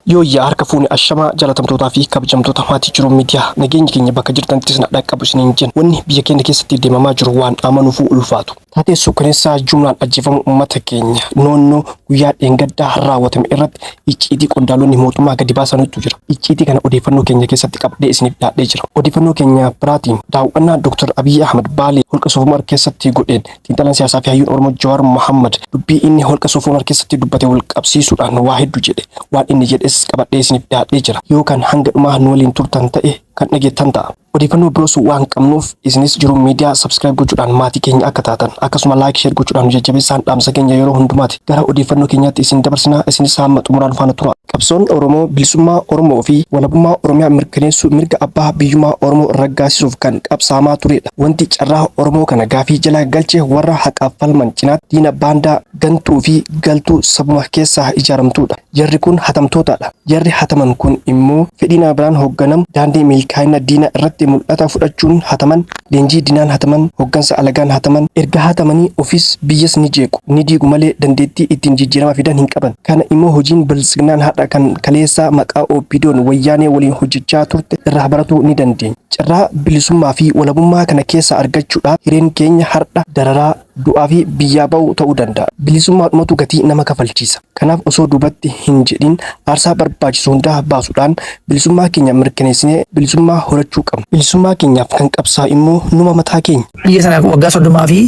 Yooyyaa harka fuune ashamaa jaalatamtootaa fi kabajamtoota maatii Jiruu Miidiyaa, nageenyi keenya bakka jirtanitti isin dhaqqabu isiniin jenna. Wanni biyya keenya keessatti deemamaa jiru waan amanuufuu ulfaatu. Taatee suukaneessaa jumlaan ajjeefamuu uummata keenya noonnoo guyyaa dheengaddaa raawwatame irratti icciitii qondaalonni mootummaa gadi baasanitu jira. Icciitii kana odeeffannoo keenya keessatti qabadhee isiniif dhiyaadhee jira. Odeeffannoo keenya biraatiin daawwannaa Dr. Abiyyi Ahmad Baalee holqa Soofumar keessatti godheen xiinxalaan siyaasaa fi hayyuun Oromoo Jawaar Mohammad dubbii inni holqa Soofumar keessatti dubbate wal qabsiisuudhaan waa hedduu jedhe. Waan inni jedhes qabadhee isiniif dhiyaadhee jira. Yoo kan hanga dhumaa nu waliin turtan ta'e kan dhageettan ta'a. Odeeffannoo biroos waan qabnuuf isinis Jiruu Miidiyaa subscribe gochuudhaan maatii keenya akka taatan, akkasuma like, share gochuudhaan nu jajjabeessaan dhaamsa keenya yeroo hundumaati. Gara odeeffannoo keenyaatti isin dabarsinaa, isinis hamma xumuraan faana tura. Qabsoon Oromoo bilisummaa Oromoo fi walabummaa Oromiyaa mirkaneessuu, mirga abbaa biyyummaa Oromoo raggaasisuuf kan qabsaamaa turedha. Wanti carraa Oromoo kana gaafii jala galche warra haqaaf falman cinaatti diina baandaa gantuu fi galtuu sabuma keessaa ijaaramtuudha. Jarri kun hatamtootadha. Jarri hataman kun immoo fedhii nama biraan hoogganamu, daandii milkaa'ina diina irratti mul'ata fudhachuun hataman, leenjii diinaan hataman, hooggansa alagaan hataman. Erga hatamanii ofis biyyas ni jeequ, ni diigu malee dandeettii ittiin jijjiirama fidan hin qaban. Kana immoo hojiin biltsignaan har'a kan kaleessaa maqaa OPDOn wayyaanee waliin hojjechaa turte irraa baratuu ni dandeenya. Carraa bilisummaa fi walabummaa kana keessa argachuudhaaf hireen keenya har'a dararaa, du'aa fi biyyaa ba'uu ta'uu danda'a. Bilisummaadhumatu gatii nama kafalchiisa. Kanaaf osoo duubatti hin jedhin aarsaa barbaachisu hundaa baasuudhaan bilisummaa keenya mirkaneessinee bilisummaa horachuu qabna. Bilisummaa keenyaaf kan qabsaa'u immoo numa mataa keenya. Biyya sana waggaa 30 fi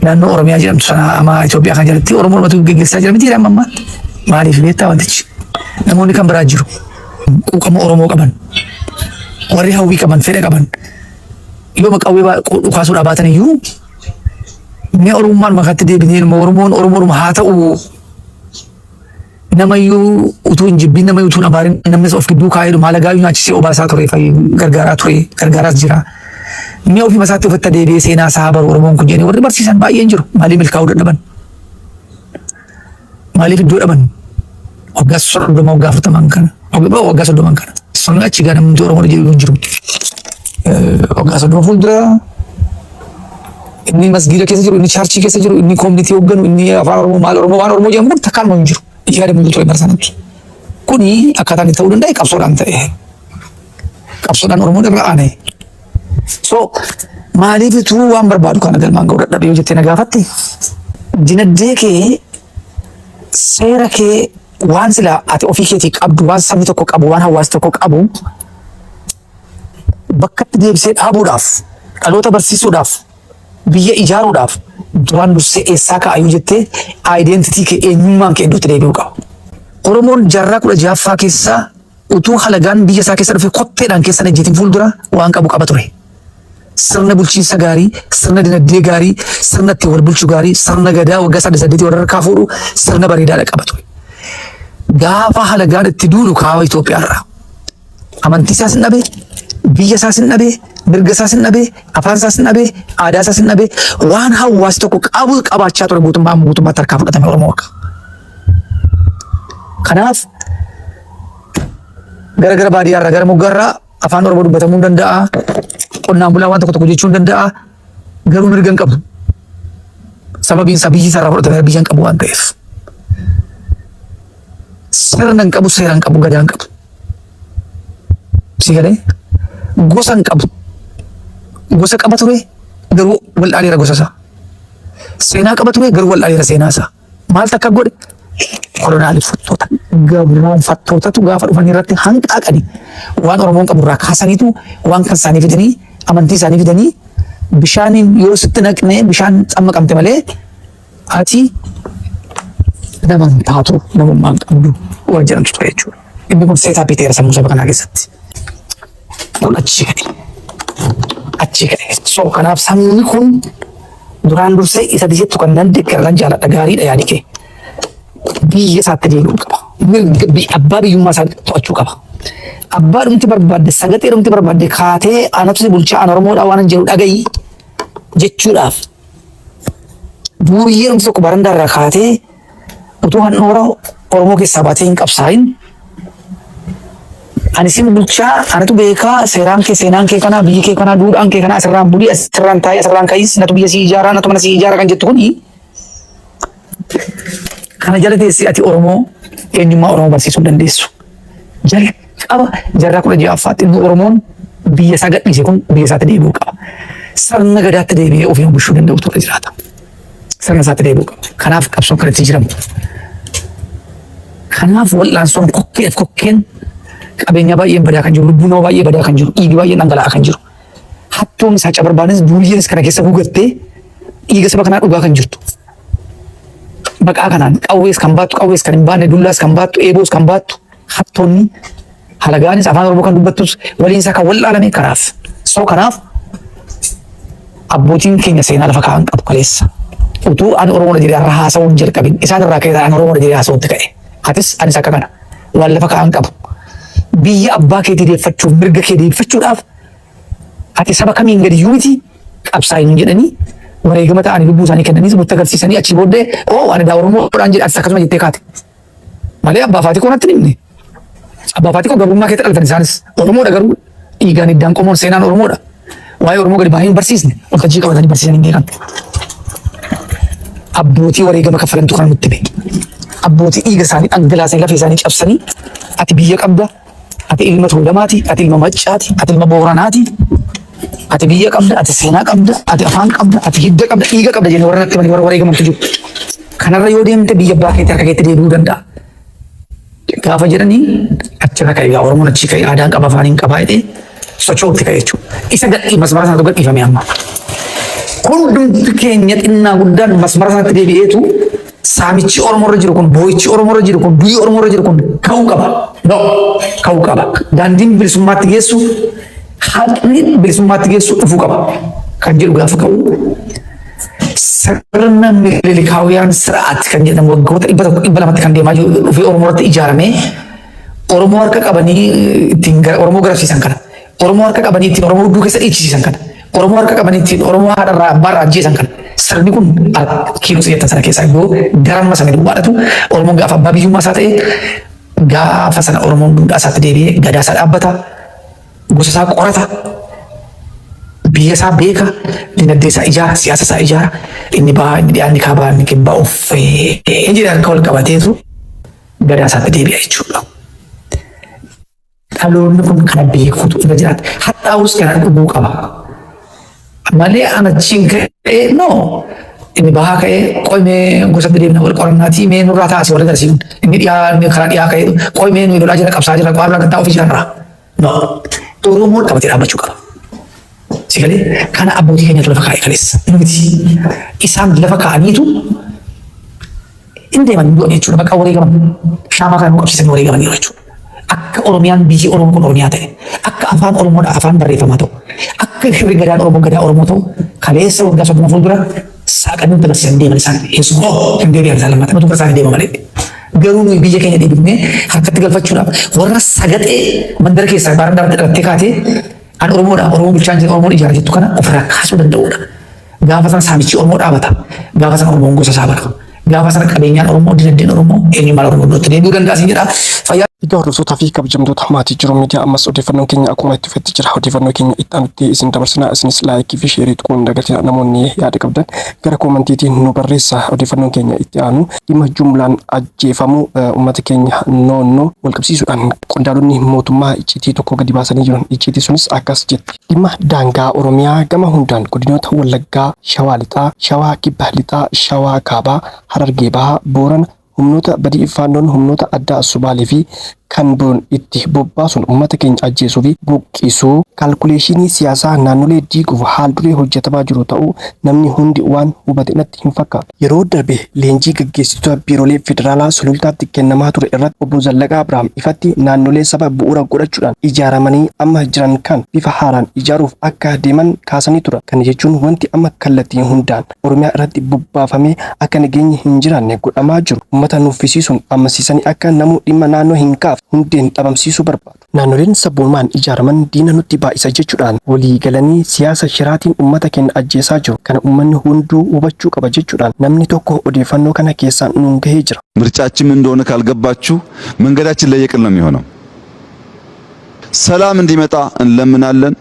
naannoo Oromiyaa jedhamtu sana amma Itoophiyaa kan jalatti Oromoo Oromatu geggeessaa jira miti amma ammaatti. Maaliif beektaa wantichi? Namoonni kan biraa jiru. Quuqama Oromoo qaban. Warri hawwii qaban, fedha qaban. Yoo qawwee dhukaasuudhaa baatan iyyuu, mee Oromummaan makaatti deebinee Oromoon Oromoodhuma haa ta'u, namayyuu utuu hin jibbin, namayyuu utuu hin abaarin, namnis of gidduu kaa'ee dhuma alagaayyuu nyaachisee obaasaa ture, gargaaraa ture, gargaaraas jira. Mee ofii masaatti ofitti deebi'ee seenaa isaa baru Oromoon kun jedhanii warri barsiisan baay'een jiru. Maaliif milkaa'uu dadhaban? Maaliif iddoo dhaban? Waggaa 30, waggaa 40n kana, waggaa 30n kana. Sun achi gara namni Oromoo jedhu hin jiru. Waggaa 30 fuuldura inni masgiida keessa jiru, inni church keessa jiru, inni community hoogganu, inni afaan Oromoo maal Oromoo waan Oromoo jedhamu kun takkaan hin jiru. Yaadamu ture bara sanatti. Kuni akkaataan itti ta'uu danda'e qabsoodhaan ta'e. Qabsoodhaan Oromoon irra aane. So maaliif utuu waan barbaadu kana galmaan ga'uu dadhabe yoo jettee na gaafatte, dinagdee kee, seera kee, waan sila ati ofii keetii qabdu, waan sabni tokko qabu, waan hawaasni tokko qabu bakkatti deebisee dhaabuudhaaf, dhaloota barsiisuudhaaf, biyya ijaaruudhaaf duraan dursee eessaa ka'ayyuu jettee identity kee, eenyummaan kee iddootti deebi'uu qaba. Oromoon jaarraa 16ffaa keessa utuu halagaan biyya isaa keessa dhufe kotteedhaan keessa ejjeetiin fuuldura waan qabu qaba ture. Sirna bulchiinsa gaarii, sirna dinagdee gaarii, sirna ittiin wal bulchu gaarii, sirna gadaa waggaa saddeet saddeetii warra harkaa fuudhu, sirna bareedaadha qaba ture. Gaafa halagaan itti duulu kaaba Itoophiyaarraa amantii isaas hin dhabe, biyya isaas hin dhabe, mirga isaas hin dhabe, afaan isaas hin dhabe, aadaa isaas hin dhabe, waan hawaasi tokko qabu qabaachaa ture guutummaa guutummaatti harkaa fudhatame Oromoo akka. Kanaaf gara gara baadiyyaarraa gara moggaarraa afaan Oromoo dubbatamuu hin danda'a. Qonnaan bulaa waan tokko tokko jechuu hin danda'a. Garuu mirga hin qabu. Sababiin isaa biyyi isaarraa fudhatamee biyya hin qabu waan ta'eef. Sirna hin qabu, seera hin qabu, gadaa hin qabu. Si galee gosa hin qabu. Gosa qaba ture, garuu wal'aaleera gosa isaa. Seenaa qaba ture, garuu wal'aaleera seenaa isaa. Maal takka godhe? Kolonaaleffattoota, gabroonfattootatu gaafa dhufan irratti hanqaaqanii waan Oromoon qabu irraa kaasaniitu waan kan isaanii fidanii, amantii isaanii fidanii, bishaaniin yoo sitti naqne bishaan xammaqamte malee ati nama hin taatu, namummaa hin qabdu waan jedhamtu ture jechuudha. Inni kun setup ta'eera sammuu saba kanaa keessatti. Kun achii ka'e. Achii ka'e. So kanaaf sabni kun duraan dursee isa jettu kan nan deeggara, nan jaaladha, gaariidha yaadi kee. Biyya isaatti deebi'uu qaba. Mirga abbaa biyyummaa isaa to'achuu qaba. Abbaa dhumti barbaadde, sagaxee dhumti barbaadde kaatee anatu si bulchaa, an Oromoodhaa waan hin jedhu dhagayi jechuudhaaf, duuriyyee dhumti tokko barandaa irraa kaatee utuu handhuura Oromoo keessaa baatee hin qabsaa'in, ani sin bulchaa, anatu beekaa, seeraan kee, seenaan kee kanaa, biyyi kee kanaa, duudhaan kee kanaa, asirraan bulii, asirraan taa'ee, asirraan ka'is, natu biyya si ijaaraa, natu mana si ijaaraa kan jettu kuni, kana jala teessee ati Oromoo eenyummaa Oromoo barsiisuu hin dandeessu. Jalqaba jaarraa 16ffaatti inni Oromoon biyya isaa gadhiise kun biyya isaatti deebi'uu qaba. Sirna gadaatti deebi'ee ofiin bulchuu danda'utu irra jiraata. Sirna isaatti deebi'uu qaba. Kanaaf qabsoon kan itti jiramu. Kanaaf wal'aansoon kokkeef kokkeen qabeenya baay'een badaa kan jiru, lubbuun nama baay'ee badaa kan jiru, dhiigi baay'een dhangala'aa kan jiru. Hattuun isaa cabarbaanis duuriyyeenis kana keessa gugattee dhiiga saba kanaa dhugaa kan jirtu. Maqaa kanaan qawwees kan baattu, qawwees kan hin baanne, dullaas kan baattu, eeboos kan baattu, hattoonni halagaanis afaan Oromoo kan dubbattus waliin isaa kan wal'aalame kanaaf. So kanaaf abbootiin keenya seenaa lafa kaa'an qabu kaleessa. Utuu ani Oromoodha jedhee har'a haasa'uu hin jalqabin isaan irraa ka'ee ani Oromoodha jedhee haasa'utti ka'e. Atis anis akka kana waan lafa kaa'an qabu. Biyya abbaa keetii deeffachuuf, mirga kee deeffachuudhaaf ati saba kamiin gadi iyyuu miti, qabsaa'i nuun jedhanii wareegama ta'anii lubbuu isaanii kennanii nutti agarsiisanii, achii booddee oo ani daa Oromoodhaan jedhe, atis akkasuma jettee kaate. Malee abbaa faatii koo natti hin himne. Abbaa faatii koo gabrummaa keessa dhalatan, isaanis Oromoodha, garuu dhiigaan hiddaan qomoon seenaan Oromoodha. Waa'ee Oromoo gadi baay'een barsiisne, waltajjii qabatanii barsiisanii hin beekan. Abbootii wareegama kaffalantu kana nutti hime. Abbootii dhiiga isaanii dhangalaasanii, lafee isaanii cabsanii, ati biyya qabda, ati ilma Tuulamaati, ati ilma Maccaati, ati ilma Booranaati, ati biyya qabda, ati seenaa qabda, ati afaan qabda, ati hidda qabda, dhiiga qabda jennee warra natti himanii warra wareegamantu jiru. Kanarra yoo deemte biyya abbaa keetti harka keetti deebi'uu danda'a. Gaafa jedhanii achirra ka'e, egaa Oromoon achii ka'e, aadaan qaba, afaaniin qabaa jedhee socho'utti ka'e jechuudha. Isa gadhii masmara sanatu gadhiifame amma. Hundumti keenya xinnaa guddaan masmara sanatti deebi'eetu saamichi Oromoo irra jiru kun, boo'ichi Oromoo irra jiru kun, du'i Oromoo irra jiru kun ka'uu qaba. No, ka'uu qaba. Daandiin bilisummaatti geessu, haqni bilisummaatti geessu dhufuu qaba. Kan jedhu gaafa ka'u, sirna Minilikaawiyaan sir'aat kan jedhamu waggoota 100, 200tti kan deemaa jiru dhufee Oromoo irratti ijaaramee, Oromoo harka qabanii ittiin Oromoo garafsiisan kana, Oromoo harka qabanii ittiin Oromoo hudduu keessa dhiichisiisan kana, Oromoo harka qabanii ittiin Oromoo haadharraa abbaarraa ajjeesan kana. Sirni kun kiiloo jettan sana keessaa iddoo garamma sana duwwaadhatu. Oromoon gaafa abbaa biyyummaa isaa ta'e, gaafa sana Oromoon duudhaa isaatti deebi'ee gadaa isaa dhaabbata, gosa isaa qorata, biyya isaa beeka, dinagdee isaa ijaara, siyaasa isaa ijaara, inni bahaa, inni dhiyaa, inni kaabaa, inni kibbaa uffee jedhee harka wal qabateetu gadaa isaatti deebi'a jechuudha. Dhaloonni kun kana beekuutu irra jiraata. Hadhaa'us kana dhuguu qaba. Malee ana achiin ka'ee, no, inni bahaa ka'ee qo'imee gosatti deemna wal qorannaatii mee nurraa taasise warri garsiisuun, inni dhiyaa, inni karaa dhiyaa ka'ee qo'imee nuyi lolaa jira, qabsaa jira, qo'aa biraa ofii jirra. No, Oromoon qabatee dhaabbachuu qaba. Si galee? Kana abbootii keenyatu lafa kaa'e kaleessa. Nuti isaan lafa kaa'aniitu hin deeman, hin du'an jechuudha. Bakka wareegaman shaamaa kana nu qabsiisanii wareegamaniiru jechuudha. Akka Oromiyaan, biyyi Oromoo kun Oromiyaa ta'e, akka afaan Oromoodha afaan barreeffamaa ta'u, akka shirri gadaan Oromoo gadaa Oromoo ta'u kaleessa waggaa 30 fuuldura saaqanii nutti agarsiisan deeman isaan. Eessuma hin deebi'an isaan lammata, nutu gara isaanii deema malee. Garuu nuyi biyya keenya deebifnee harkatti galfachuudhaaf warra sagaxee mandara keessaa baarandaatti dhalattee kaatee an Oromoodha, Oromoo bulchaan jira, Oromoon ijaara jettu kana ofirraa kaasuu danda'uudha. Gaafa sana saamichi Oromoo dhaabata. Gaafa sana Oromoon gosa isaa bara. Gaafa sana qabeenyaan Oromoo, dinagdeen Oromoo, eenyummaan Oromoo iddootti deebi'uu danda'a siin jedha. Fayyaa. Egaa hordoftootaa fi kabajamtoota maatii Jiruu Miidiyaa, ammas odeeffannoon keenya akkuma itti fufetti jira. Odeeffannoo keenya itti aanutti isin dabarsina. Isinis like fi share tuquun hin dagatinaa. Namoonni yaada qabdan gara commentiitiin nu barreessa. Odeeffannoon keenya itti aanu dhimma jumlaan ajjeefamuu uummata keenya noonnoo wal qabsiisuudhaan qondaalonni mootummaa icciitii tokko gadi baasanii jiran. Icciitii sunis akkas jetti. Dhimma daangaa Oromiyaa gama hundaan godinoota Wallaggaa, Shawaa Lixaa, Shawaa Kibba Lixaa, Shawaa Kaabaa, Harargee Bahaa, Boorana humnoota badii Faannoon humnoota addaa Sumaalee fi kan biroon itti bobbaasuun uummata keenya ajjeesuu fi buqqisuu, kaalkuleeshinii siyaasaa naannolee diiguuf haal duree hojjetamaa jiru ta'uu namni hundi waan hubate natti hin fakkaatu. Yeroo darbe leenjii gaggeessitoota biirolee federaalaa Sulultaatti kennamaa ture irratti Obbo Zallaqaa Abrahaam ifatti naannolee saba bu'uura godhachuudhaan ijaaramanii amma jiran kan bifa haaraan ijaaruuf akka deeman kaasanii turan. Kana jechuun wanti amma kallattii hundaan Oromiyaa irratti bobbaafamee akka nageenyi hin jiraanne godhamaa jiru uummata nuffisiisuun amansiisanii akka namuu dhimma naannoo hin kaafne hundeen dhabamsiisuu barbaadu. Naannoleen sabboonummaan ijaaraman diina nutti baay'isa jechuudhaan walii galanii siyaasa shiraatiin uummata keenya ajjeesaa jiru. Kana uummanni hunduu hubachuu qaba jechuudhaan namni tokko odeeffannoo kana keessaan nuun gahee jira. ምርጫችን ምን እንደሆነ ካልገባችሁ መንገዳችን ለየቅል ነው የሚሆነው። ሰላም እንዲመጣ እንለምናለን።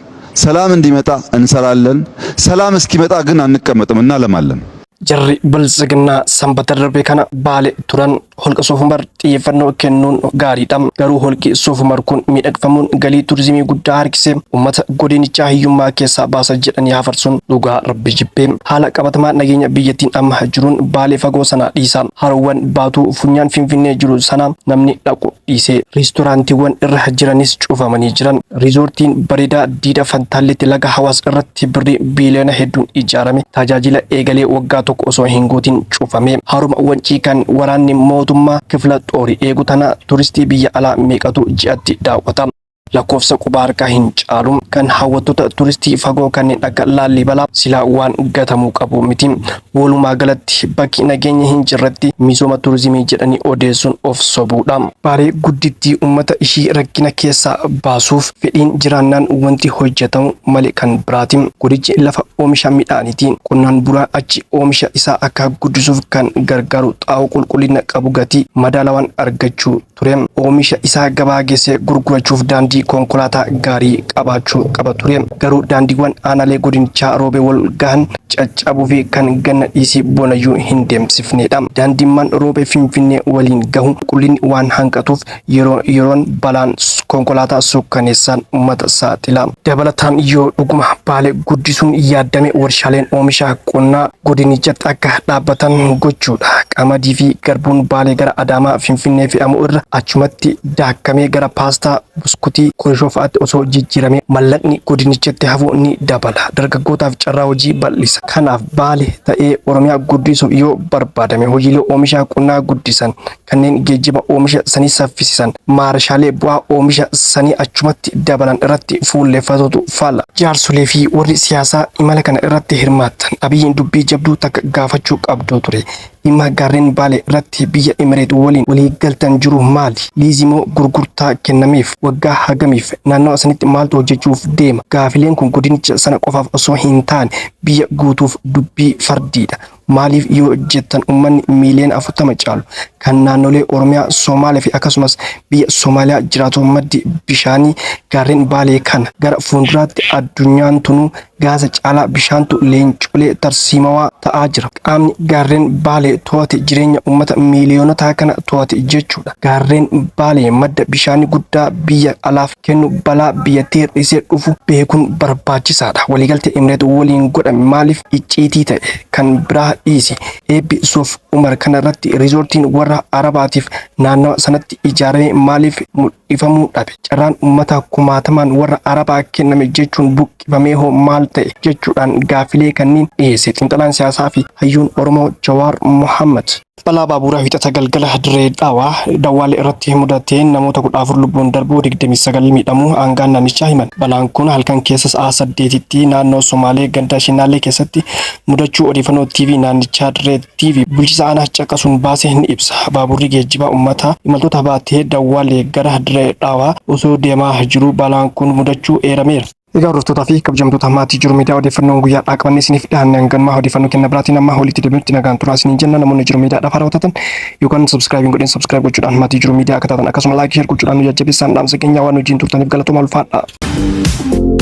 ሰላም እንዲመጣ እንሰራለን። ሰላም እስኪመጣ ግን አንቀመጥም፣ እናለማለን። Jarri Biltsiginnaa Sanbata darbe kana Baale turan. Holqa Soofumar xiyyeeffannoo kennuun gaariidha. Garuu holqi Soofumar kun miidhagfamuun galii turizimii guddaa harkisee uummata godinichaa hiyyummaa keessaa baasa jedhanii hafarsuun dhugaa rabbi jibbee. Haala qabatamaa nageenya biyyattiin amma jiruun Baalee fagoo sana dhiisa. Haroowwan Baatuu funyaan Finfinnee jiru sana namni dhaqu dhiisee. Riistoraantiiwwan irra jiranis cufamanii jiran. Riizoortiin bareedaa Diida Fantaalleetti laga Hawaas irratti birrii biiliyoona hedduun ijaarame tajaajila eegalee waggaa tokko osoo hin guutin cufame. Haruma Wancii kan waraanni mootummaa kifla xoorii eegu tana turistii biyya alaa meeqatu ji'atti daawwata? Lakkoofsa quba harkaa hin caalu. Kan hawwattoota turistii fagoo kanneen akka Laallibalaa silaa waan gatamuu qabu miti. Walumaa galatti bakki nageenyi hin jirretti misooma turizimii jedhanii odeessuun of sobuudha. Baalee guddittii uummata ishii rakkina keessaa baasuuf fedhiin jiraannaan wanti hojjetamu malee kan biraati. Godichi lafa oomisha midhaaniiti. Qonnaan bulaan achi oomisha isaa akka guddisuuf kan gargaaru xaa'oo qulqullina qabu gatii madaalawaan argachuu ture. Oomisha isaa gabaa geessee gurgurachuuf daandii konkolaataa gaarii qabaachuu qaba ture. Garuu daandiiwwan aanaalee godinichaa Roobee wal gahan caccabuu fi kan ganna dhiisii bonayyuu hin deemsifnedha. Daandiimmaan Roobee Finfinnee waliin gahu qulqullinni waan hanqatuuf yeroo yeroon balaan konkolaataa suukkaneessaan uummata saaxila. Dabalataan yoo dhuguma Baalee guddisuun yaaddame warshaaleen oomisha qonnaa godinichatti akka dhaabbatan gochuudha. Qamadii fi garbuun Baalee gara Adaamaa Finfinnee fe'amu irra achumatti daakkamee gara paastaa, buskutii, korojoo fa'aatti osoo jijjiiramee mallaqni godinichatti hafu ni dabala. Dargaggootaaf carraa hojii bal'isa. Kanaaf Baale ta'ee Oromiyaa guddisuuf yoo barbaadame hojiilee oomisha qonnaa guddisan, kanneen geejjiba oomisha sanii saffisisan, maarshaalee bu'aa oomisha sanii achumatti dabalan irratti fuulleffatutu fala. Jaarsolee fi warri siyaasaa imala kana irratti hirmaattan Abiyyiin dubbii jabduu takka gaafachuu qabdu ture. Dhimma gaarreen Baalee irratti biyya Imireet waliin walii galtan jiru maali? Liizii moo gurgurtaa kennameef? Waggaa hagamiif? Naannawa sanitti maaltu hojjechuuf deema? Gaafileen kun godinicha sana qofaaf osoo hin taane biyya guutuuf dubbii fardiidha. Maaliif yoo jettan uummanni miiliyoona 40 caalu kan naannolee Oromiyaa, Somaalee fi akkasumas biyya Somaaliyaa jiraatu maddi bishaanii gaarreen Baalee kana. Gara fuulduraatti addunyaan tunuu gaasa caalaa bishaantu leencolee tarsiimawaa ta'aa jira. Qaamni gaarreen Baalee to'ate jireenya uummata miiliyoonotaa kana to'ate jechuudha. Gaarreen Baalee madda bishaanii guddaa biyya alaaf kennu balaa biyyattii hir'isee dhufu beekuun barbaachisaadha. Waliigaltee Imireet waliin godhame maaliif icciitii ta'e? Kan biraa dhiisi. Eebbi Soof Umar kana irratti riizoortiin warra Arabaatiif naannawa sanatti ijaarame maaliif mul'ifamuu dhabe? Carraan uummata kumaatamaan warra Arabaa kenname jechuun buqqifamee hoo maal ta'e jechuudhaan gaafilee kanneen dhiyeesse xiinxalaan siyaasaa fi hayyuun Oromoo Jawaar Mohammad. Balaa baaburaa Wiixata galgala Dirree Dhawaa Dawwaalee irratti mudateen namoota 14 lubbuun darbuu 29 miidhamuu aangaan naannichaa himan. Balaan kun halkan keessa sa'a 8tti naannoo Somaalee ganda Shinaallee keessatti mudachuu odeeffannoo TV naannichaa Dirree TV bulchiisa aanaa caqasuun baase ni ibsa. Baaburri geejjibaa uummataa imaltoota baatee Dawwaalee gara Dirree Dhawaa osoo deemaa jiruu balaan kun mudachuu eerameera. Egaa hordoftootaa fi kabajamtoota maatii Jiru Miidiyaa, odeeffannoon guyyaadhaa qabannee isiniif dhiyaanne hanganumaa. Odeeffannoo kenna biraatiin amma walitti deebinutti nagaan turaa isiniin jenna. Namoonni Jiru Miidiyaadhaaf haarawaa taatan yookaan subscribe hin godhin subscribe gochuudhaan maatii Jiru Miidiyaa akka taatan, akkasuma like, share gochuudhaan nu jajjabeessaan dhaamsa keenya. Waan wajjin turtaniif galatooma, ulfaadha.